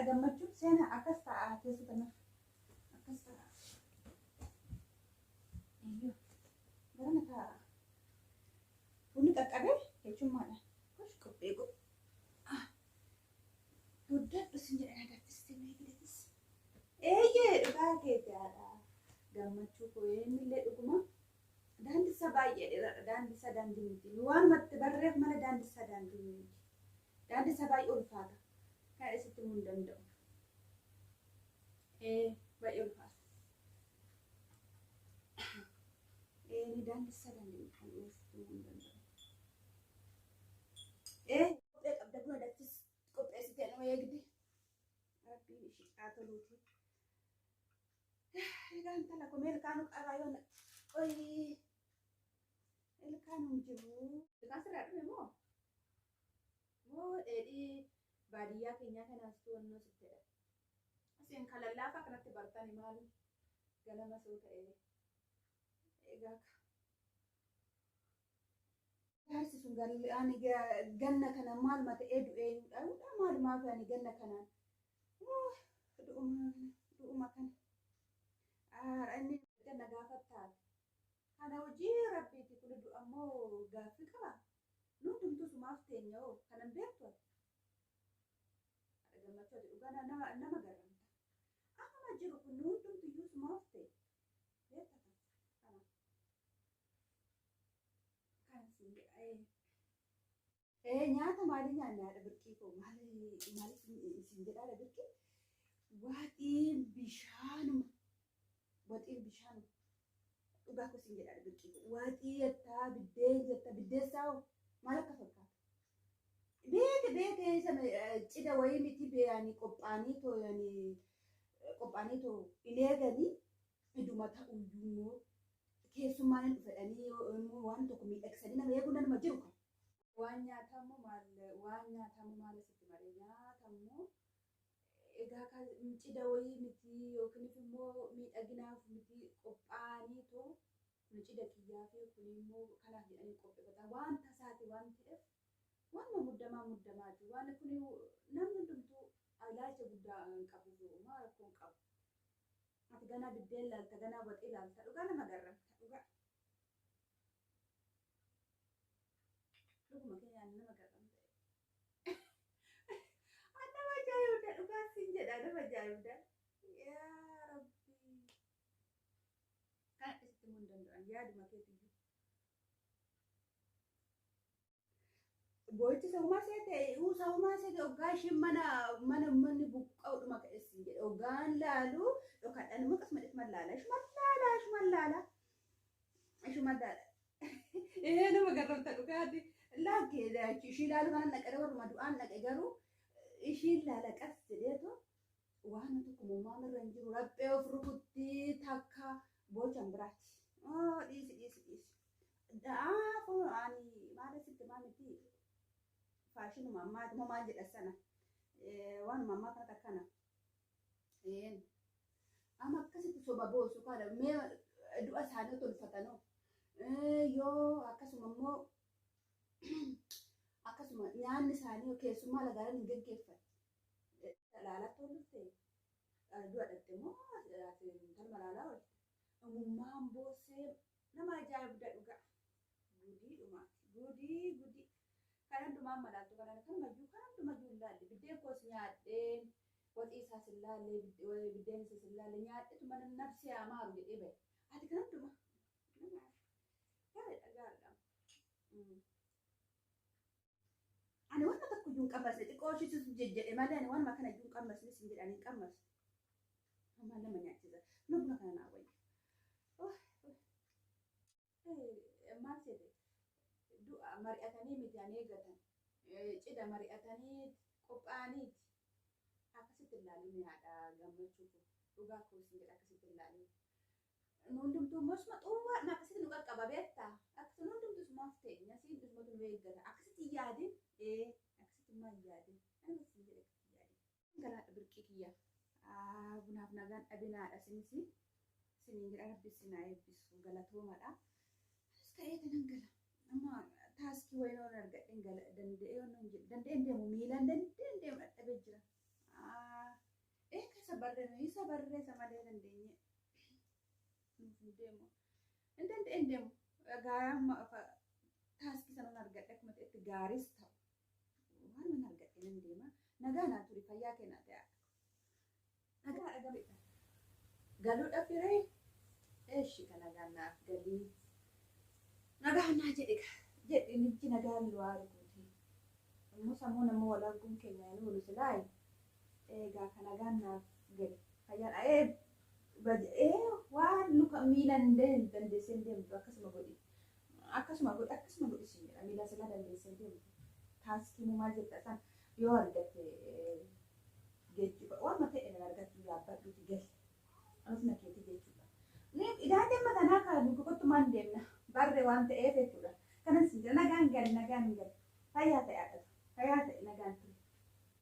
Haadha gammachuu seenaa akkas ta'a teessoo tanaaf. Akkas ta'a. Eeyyoo. Garana taa'a. Bunni qaqqabee jechuun Kush qophee godhu. Guddadhu sin jedhan agartiste meeqiletis. Eeyyee dhugaa keeti haadha gammachuu koo innillee dhuguma. Daandii isaa baay'ee dheeraadha. Daandii isaa daandii miti. Waanumatti barreef malee daandii isaa daandii miti. Daandii isaa baay'ee ulfaata. Kana isitti himuu hin danda'u. Ee baay'ee ulfaata. Ee ni daandii isaa daandii miti. Kan isitti himuu hin danda'u. Ee qophee qabda buna danfis qopheessitee nu eegdi. Rabbiin ishii haa toluuti. Egaa intala koo mee ilkaanuu qaraa yoo na qoyii ilkaan hin jiru. Ilkaan sirraa dhume moo? Moo dheedhii baadiyyaa keenyaa kanaas to'annoo sittedha. Isin kan lallaafaa kanatti bartani maal ganama soo ta'e egaa ka. Jaarsi sun ani ganna kana maaluma ta'ee du'ee yuudha maalumaaf ani ganna kanaan du'uma du'uma kana. Inni ganna gaafa taate. Kana hojii rabbiiti kun du'a immoo gaaffii qaba. Nu hundumtuu sumaaf teenya hoo kanan beektu ati. Haadha gammachuu ati dhugaa nama garramta. Amma jiru kun nu hundumtuyyuu sumaaf teenya. Beekta kana. Kan sin jedha. Ee nyaata maalii nyaanna haadha birqii koo maali maali sin jedha haadha birqii waxiin bishaanuma waxiin bishaanuma dhugaa koo sin jedha haadha birqii koo waxii jettaa biddeen jettaa biddeessaa hoo maal akka fakkaata beeke beeke isa cidha wayii miti beeyanii qophaanii too yani qophaanii too hin eeganii iduma ta'uyyuu immoo keessummaan hin dhufedhanii immoo waan tokko miidhagsanii nama eeguun nama jiru kan. Waan nyaatamu maal waan nyaatamu maal asitti maree nyaatamu egaa kan cidha wayii miti yookiin immoo miidhaginaaf miti qophaa'aniitu kun cidha kiyyaa fi kun immoo kanaaf jedhanii qopheeffatan waan tasaati waan ta'eef waanuma muddamaa muddamaati waan kun namni hundumtuu ilaalcha guddaa hin qabu maa rakkoo hin qabu. Ati ganaa biddeen laalta ganaa waxii laalta dhugaa nama garramta dhugaa. Dhuguma keenyaan nama garramta. Nama ajaa'ibda dhugaa siin jedha nama ajaa'ibda. Yaa Rabbi. Kana isitti himuu hin danda'an yaaduma keetiyyuu. Boo'ichi sahumaa seete uu sahumaa seete oggaa ishiin mana mana manni buqqa'uudhuma ka'e siin jedhe oggaan laalu dhokadhaan immoo akkasuma dhifman laala ishuman laala ishuman laala ishuman laala. Ee nama garramta dhugaati laakke ishii laalu kanan dhaqe warruma du'aan dhaqe garuu ishiin laala qas jedheetu waan tokko mummaan irra hin jiru raphee of rukuttii takka boochan biraati. Dhiisi dhiisi dhiisi. Da'aafuu ani maal asitti maa miti faashinuma ammaati moo maal jedha sana waanuma ammaa kanatti akkana. Amma akkasitti soba boosu kana mee du'a isaanii tolfatanoo yoo akkasuma immoo akkasuma nyaanni isaanii keessummaa lagaaran hin geggeeffan. Laalaa tolfte du'a dhatte moo talma laalaa oolte. Umummaan boossee nama ajaa'ibda dhugaa. Gudii dhumaati. Gudii gudii. Kan hundumaan malaaltu kanan kanumayyuu kan hundumayyuu hin laalle. Biddeen koos nyaadheen waxii isaas hin laalle biddeen isaas hin laalle nyaadhetu mana nafsee amaaru jedhee bahe. Ati kan hundumaa. Gaariidha gaariidha. Ani waan tokko iyyuu hin qammasne xiqqoo ishiitu jejjedhe malee ani waanuma kana iyyuu hin qammasne sin jedhan hin qammasne. Maal nama nyaachisa. Buna buna kana naa wayya. Maal seete? Du'a mari'atanii miti an eegatan. Cidha mari'atanii qophaa'aniiti. Akkasitti ilaalin haadha gammachuu koo. Dhugaa koo sin jedha akkasitti ilaalin. Nu hundumtuu immoo suma xuwwaa na akkasitti nu qaqqaba beektaa? Akkasi nu hundumtuu sumaaf teenya siin dhusumatu nu eeggata. Akkasitti hin yaadin. Ee akkasitti immoo hin yaadin. Ani sin jedhe akkasitti yaadin. Galaadha birqii kiyya. Bunaaf nagaan dhabinaadha isinis. Isiniin jedha rabbi isin haa eebbisu galatoomadha. Anis ka'ee tanan gala. Amma taaskii wayii yoon argadheen gala danda'ee yoon hin jedhu danda'een deemu miilaan danda'een deemu dadhabee jira. Barree isa barreessa malee dandeenye nuuf hin deemu. Hin danda'e, hin deemu. Gaarii taaskii sanan argadhe akkuma ta'etti gaariis ta'u waan mana argadhe nan deema. Nagaa naa turi, fayyaa kee naa ta'a. Nagaa dhagabe. Galuudha firee. Eeshi ka nagaan naaf galii. Nagaa naa jedhe jedhe nijji nagaan lu'aa arguuti. Immoo sammuu nama wal arguun keenya hin oolu silaayi. Egaa ka nagaan naaf gali. Fayyaan ee waan luka miilan dandeessee hin deemtu, akkasuma godhi. Akkasuma godhi, akkasuma godhi siin jedha, miila silaa dandeessee hin deemtu. Taaskii moo maal jetta san yoo argatte, geejjiba waan ta'e nan argattu, yaabbadhuuti gali. Anusuma keetii jechuudha. Idaa deemma tanaa kan kottumaan deemna barre waan ta'eef jechuudha. Kanan siin jedha, nagaan gali, nagaan gali. Fayyaa ta'e haadhatu. Fayyaa ta'e, nagaan ture.